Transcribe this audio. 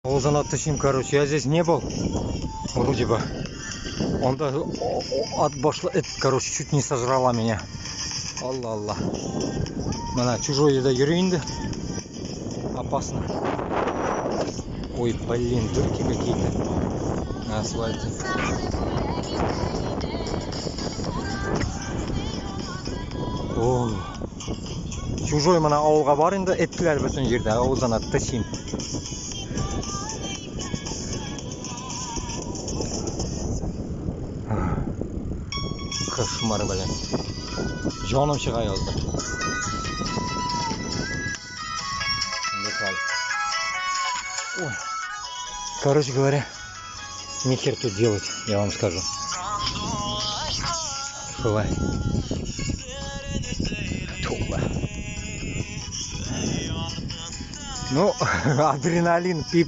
Авызына төшим, короче. Я здесь не был. Вроде бы. Он даже от башла, эт, короче, чуть не сожрала меня. Алла, Алла. Менә чужой җирдә йөри инде. Опасно. Ой, блин, дырки какие-то на асфальте. Ой. Чужой менә авылга бар инде, этләр бөтен җирдә, авызына тычим. Кошмар, блин. Җаным чыга язды. Ой. Короче говоря, нехер тут делать, я вам скажу. Шулай. Тула. Ну, адреналин пип.